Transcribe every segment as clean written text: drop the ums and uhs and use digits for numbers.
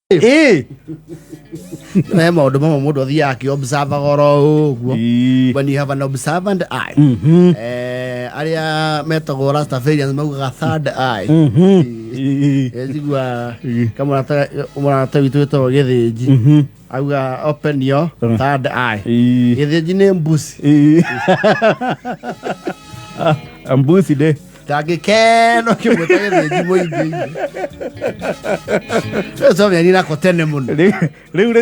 Ĩ. He maũndũ mamwe mũndũ athiaga akĩ-observaga oro ũguo. When you have an observant eye, arĩa metagwo Rastafarians maugaga third eye. Njigua kamũrata mũrata witũ wĩtagwo Gĩthĩnji auga, "Open your third eye." Gĩthĩnji nĩ mbuci. Mbuci ndĩ. Ndangĩkeno kĩmwĩta Gĩthĩnji mũingĩ comia nako tene mũno. Rĩu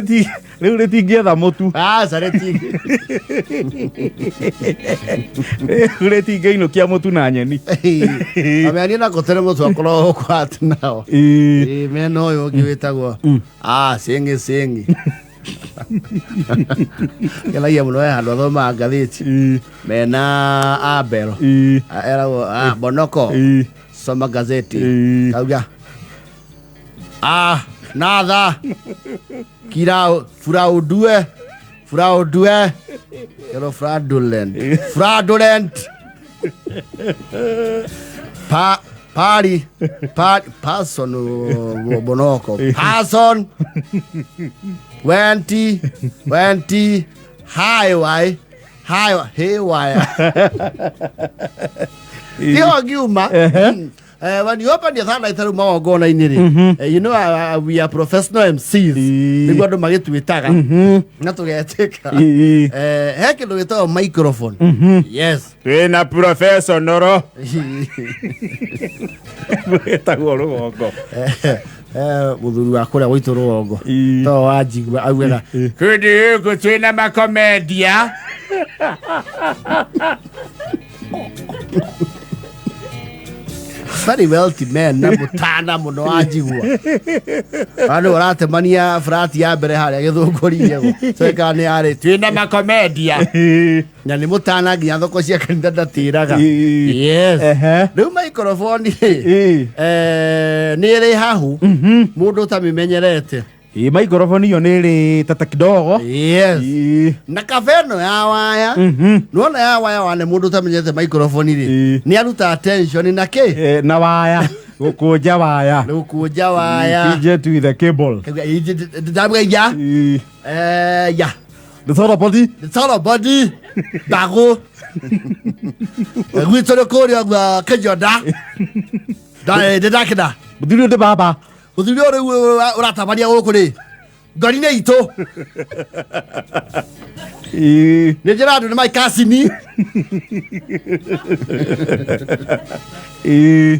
rĩtingĩetha mũtu. Aca, rĩtingĩ. Rĩu rĩtingĩinũkia mũtu na nyeni. Amenya nako tene mũtu akorwo ũkwati nao. Ĩĩ, mena ũyũ ũngĩ wĩtagwo Sĩng'i Sĩng'i, kenagia mũno, he handũ athomaga ngathĩti mena Abel. Eragwo, "Bonoko, soma gazeti." Kauga, "Natha kira fraudue fraudue kero fraudulent fraudulent pa pari pa person, Bonoko person 20 20 highway highway haywire." Tiho ngiuma. When you open your third eye rĩu magongona-inĩ rĩ, we are professional MCs, nĩguo andũ magĩtwĩtaga na tũgetĩka. He kĩndũ gĩtagwo microphone, yes. Twĩna professional wĩtagwo rũgongo. Mũthuri wa kũrĩa gwitũ rũgongo to wanjigua augaga kĩndĩ gĩkũ twĩna makomedia. Very wealthy man na mũtana mũno wanjigua andũ ũratemania flat ya mbere harĩa Gĩthũngũri gĩgo soeka nĩ arĩ twĩna makomedia na nĩ mũtana nginya thoko cia kanitha ndatĩraga. Yes. Rĩu microphone rĩ, nĩ ĩrĩ hahu mũndũ ũtamĩmenyerete. Ĩ, microphone iyo nĩ ĩrĩ tata kidogo. Yes. Na kabe ĩno ya waya, nĩwona ya waya wane mũndũ ũtamenyete microphone rĩ, nĩ aruta attention na kĩ? Na waya gũkũnja waya. Nĩ gũkũnja waya. Fidget with the cable. Ndamũgeithia. Ya. The third body. The body ndagũ gwitũ nĩ kũrĩa ũguo kĩnjonda ndĩndakĩna. Mũthuri ũyũ ndĩ baba. Mũthuri ũyũ rĩu ũratabania gũkũ rĩ, ngori-inĩ itũ. Nĩ njĩra andũ nĩ maikacini.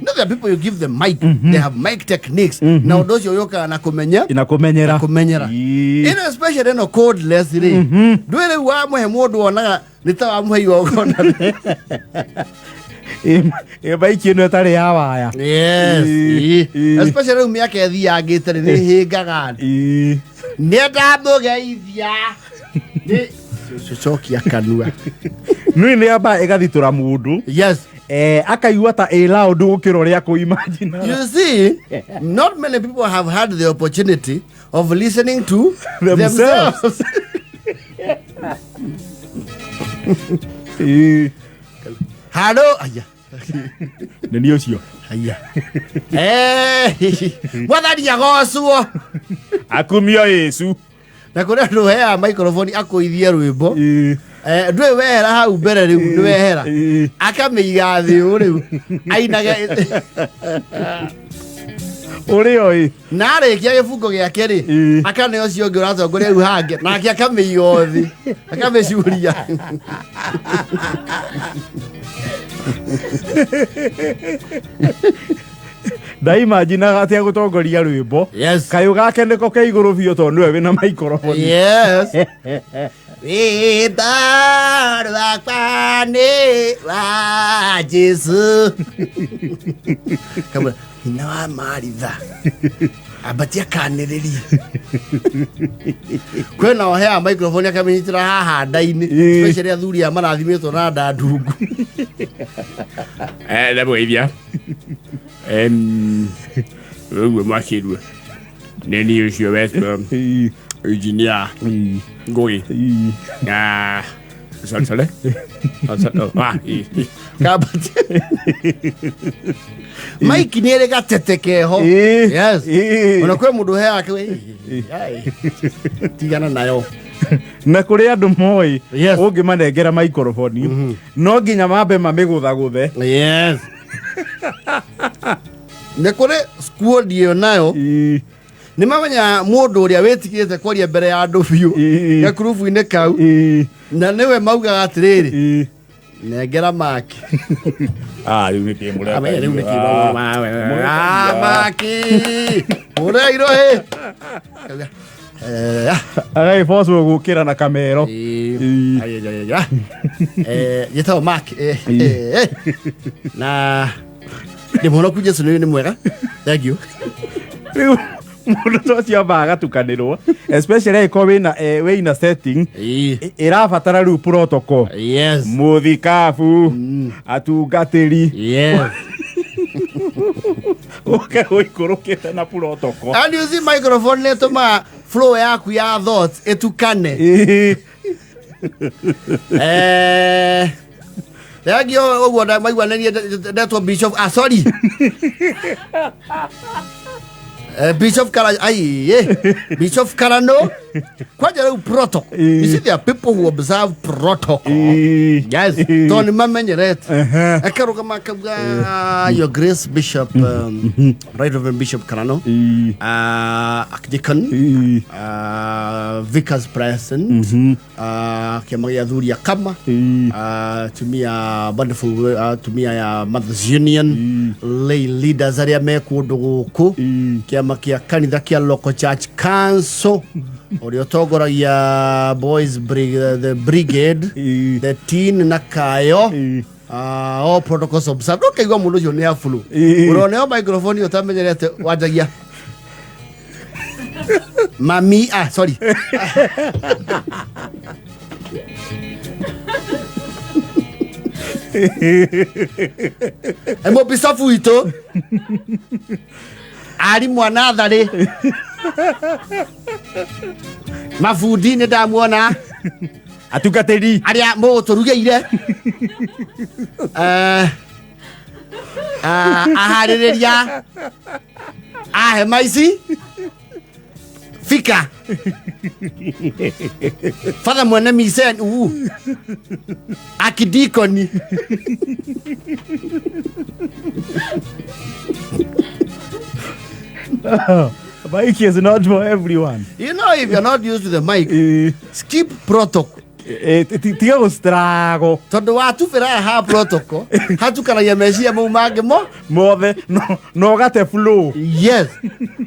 No, there are people you give them mic, they have mic techniques, na ũndũ ũcio ũyũkaga na kũmenya. Na kũmenyera. Kũmenyera. Ĩno especially ĩno cordless rĩ, ndwĩ rĩu wamũhe mũndũ wonaga nĩ ta wamũhe igongona. Ĩ, maiki ĩno ĩtarĩ ya waya. Yes. Especially rĩu mĩaka ĩthiangĩte rĩ, nĩ hĩngaga andũ. Nĩ ndamũgeithia. Nĩ cokia kanua. Nĩ amba ĩgathitũra mũndũ. Akaigua ta ĩ loud gũkĩra ũrĩa kũ-imagine. You see, not many people have had the opportunity of listening to themselves. Themselves. Hello. Aya. Nĩ niĩ ũcio. Aya. Mwathani agocwo. Akumio Yesu. Na kũrĩ andũ heaga microphone akũithie rwĩmbo. Ndũĩ wehera hau mbere rĩu nĩ wehera. Akamĩiga thĩ ũũ rĩu. Ainage. Ũrĩ oi. Na arĩkia gĩbungo gĩake rĩ, akane ũcio ũngĩ ũratongoria rĩu hangĩ nake akamĩiga o thĩ akamĩcuria. Ndaimaginaga atĩ agũtongoria rwĩmbo. Kayũ gake nĩko ke igũrũ biũ tondũ nĩwe wĩna microphone. Yes, rwĩmbo rwakwa nĩ wa Jesu. Kamwe, nyina wa Maritha ambatia kanĩrĩria kwĩna oheaga microphone akamĩnyitĩra haha nda-inĩ, especially athuri aya marathimĩtwo na nda ndungu. Ndamũgeithia ũguo mwakĩrua nĩ niĩ ũcio wetwo Engineer Ngũgĩ na Sorry, sorry. Oh, sorry. Oh, ah, Kambati. Mike nä ärä gatete keho. Ĩĩ. Yes. Ĩĩ. Ona kwä må ndå heaga tigana nayo. Na kũrĩ andũ moĩ Yes. ũngĩmanengera maikoroboni no nginya mambe mamĩgũthagũthe. Yes. Nä kå rä squad ä yo nayo nä mamenya må ndå å rä a wä tigä te kwaria mbere ya andå biå gakurubu-inä kau na nä we maugaga atä rä rä nengera maki. Ah, rĩu nĩkĩ mũreka Ame, rĩu nĩkĩ inyuĩ? Ah, maki mũreirwo hĩ. Agagĩbocwo gũkĩra na kamero. Ĩĩ. Gĩtagwo Mark, na ndĩ mũhonoku Jesu nĩ mwega, thank you. Rĩu mũndũ ta ũcio ambaga agatukanĩrwo, especially angĩkorwo wĩna wĩina setting ĩrabatara rĩu protocol. Yes. Mũthikabu, atungatĩri. Yes. Ũke ũikũrũkĩte na protocol. And you see, microphone nĩ ĩtũmaga flow yaku ya thoughts ĩtukane. Thengio ũguo maigua nĩ niĩ ndetwo bishop, ah, sorry. Bishop Kara, ai, Bishop Karano. Kwanja rĩu protocol. You see, there are people who observe protocol. Yes. Tondũ nĩ mamenyerete. Akarũgama akauga, "Your Grace Bishop, Right Reverend Bishop Karano, Archdeacon, Vicars present, kĩama gĩa athuri a Kama, atumia wonderful, atumia ya Mothers Union, lay leaders arĩa me kũndũ gũkũ, kĩama kĩa kanitha kĩa local church council, ũrĩa ũtongoragia boys the brigade, the teen na kayo, all protocols observed." Ũkaigua mũndũ ũcio nĩ abulu. Ũroneo microphone ĩyo ũtamenyerete wanjagia mami, ah, sorry. Mũbicobu witũ, arimũ a natharĩ, mabundi nĩ ndamuona. Atungatĩri. Arĩa mũgũtũrugĩire, aharĩrĩria a hema ici, fika fatha mwene misen uu akidikoni. Mic is not for everyone. You know, if you're not used to the mic, skip protocol. Tiga gũstrago. Tondũ watubĩra ha protocol hatukanagia meciria mau mangĩ mo mothe no ũgate flow. Yes,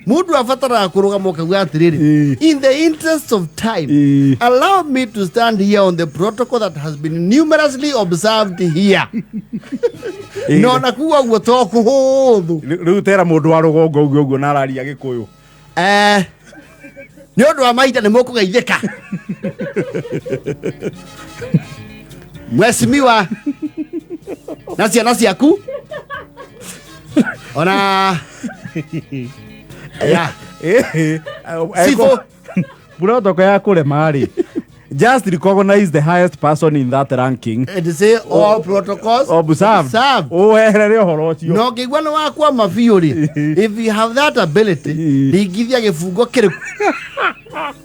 mundu abataraga kũrũgama ũkauga atĩrĩrĩ, "In the interest of time, allow me to stand here on the protocol that has been numerously observed here." No na kuga ũguo to kũhũthũ. Rĩu tera mũndũ wa rũgongo ũguo ũguo na araria gĩkũyũ. Nĩ ũndũ wa mahinda nĩ mũkũgeithĩka mwecimiwa na ciana ciaku ona ya. Sifo. Protocol ya kũrema rĩ, just recognize the highest person in that ranking and say all protocols observed. Observed. Ũweherere ũhoro ũcio. Na ũngĩigua nĩ wakwama biũ rĩ, if you have that ability, ringithia gĩbungo kĩrĩkũ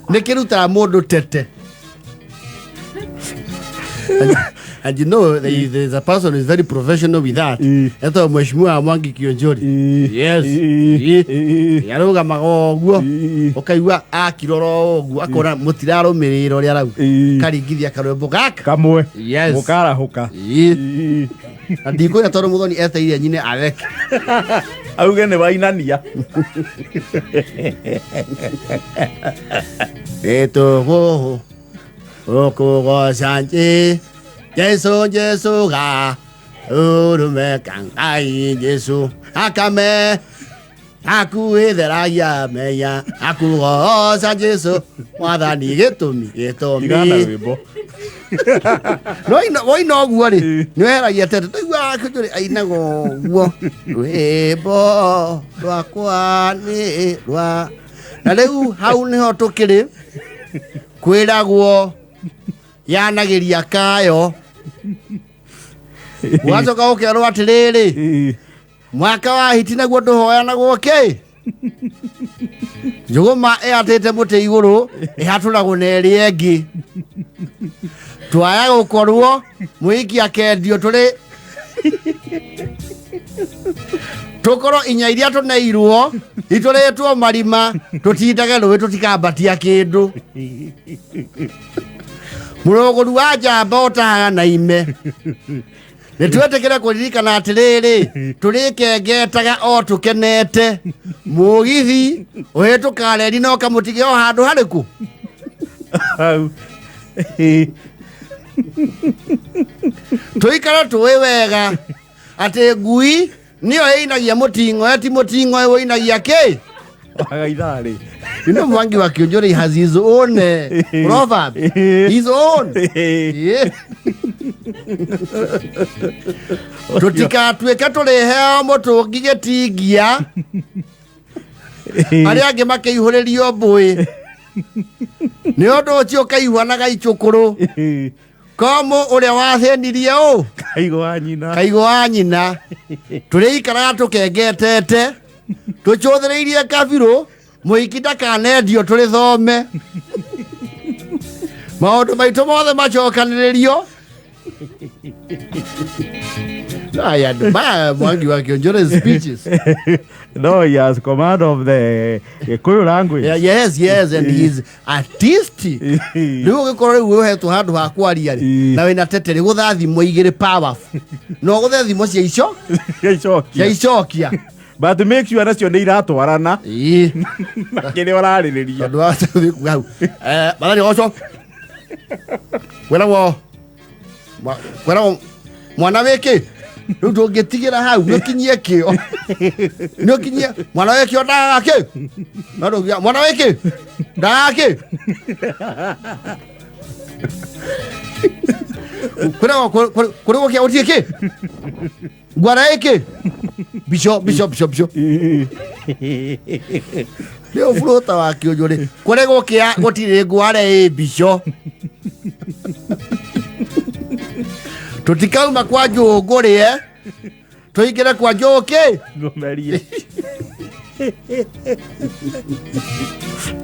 nĩ kĩrutaga mũndũ tete. And you know there is a person who is very professional with that. Etagwo Mheshimiwa Mwangi Kionjori. Yes. Arũgamaga ũguo ũkaigua akirora ũguo akona mũtirarũmĩrĩra ũrĩa arauga, karingithia karwĩmbo gaka kamwe. Yes. Mũkarahũka. Na ndikwĩra tondũ mũthoni eteire nyine atheke. Auge nĩ wainania. Nĩtũgũgũ ũkũgoca nji Jesu Jesu ga urume kangai Jesu akame akuĩtheragia meya akũgoca Jesu mwathani gĩtũmi Tigana gĩtũmi rwĩmbo. No woina ũguo rĩ, nĩ weheragia tete taigua kĩnjũrĩ ainaga ũguo rwĩmbo rwakwa nĩ rwa na rĩu hau nĩho tũkĩrĩ kwĩragwo. Yanagĩria kayo ũgacoka ũkerwo atĩrĩrĩ mwaka wa hiti naguo ndũhoyanagwo kĩ njũgũma ĩatĩte mũtĩ igũrũ ĩhatũragwo na ĩrĩa ĩngĩ twaya gũkorwo mũhiki akendio tũrĩ tũkorwo inya iria tũneirwo itũrĩtwo marima tũtindage rũĩ tũtikambatia kĩndũ mũrũgũru wa njamba ũtahaga na ime nĩ twetĩkĩre kũririkana atĩrĩrĩ tũrĩkengetaga o tũkenete mũgithi ũhĩtũkaga reri no kamũtige o handũ harĩkũ Hau. Tũikare tũĩ wega atĩ ngui nĩyo ĩinagia mũting'oe ti mũting'oe ũinagia kĩ. Waga itharĩ. You know Mwangi wa Kionjore has his own proverb, his own. Yeah. Tũtikatuĩke tũrĩheo mũtũngi gĩtingia arĩa angĩ makĩihũrĩrio mbũĩ nĩ ũndũ ũcio ũkaiguanaga icũkũrũ komo ũrĩa wathĩnirie ũ Kaigo wa nyina. Kaigo wa nyina tũrĩikaraga tũkengetete tũcũthĩrĩirie kabirũ mũhiki ndakanendio tũrĩ thome maũndũ maitũ mothe macokanĩrĩrio. I admire Mwangi wa Kionjore's speeches. No, he has command of the Gikuyu language. Yeah, yes, and he's artistic. Rĩu ũgĩkorwo rĩu ũhetwo handũ ha kwaria rĩ na wĩna tete rĩ gũtha thimo igĩrĩ powerful no ũgũthe thimo cia ico cia Icokia. icokia. But make sure nacio nĩ iratwarana na kĩrĩa ũrarĩrĩria. Tondũ wa kuga hau mathani ũcio kwĩragwo kwĩragwo mwana wĩkĩ rĩu ndũngĩtigĩra hau nĩ ũkinyie kĩo nĩ ũkinyie mwana wĩkĩo ndagaga kĩ no ndũngiuga mwana wĩkĩ ndagaga kĩ kwĩragwo kũrĩ gũkĩa gũtirĩ kĩ ngwara ĩkĩ bico bico bico bico nĩ ũburũta wa kĩũnjũ rĩ kũrĩ gũkĩa gũtirĩ ngware ĩ mbico tũtikauma kwa njũngũrĩe tũingĩre kwa njũkĩ. Ngũmerie.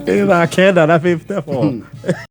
Nĩ thaa 9:54.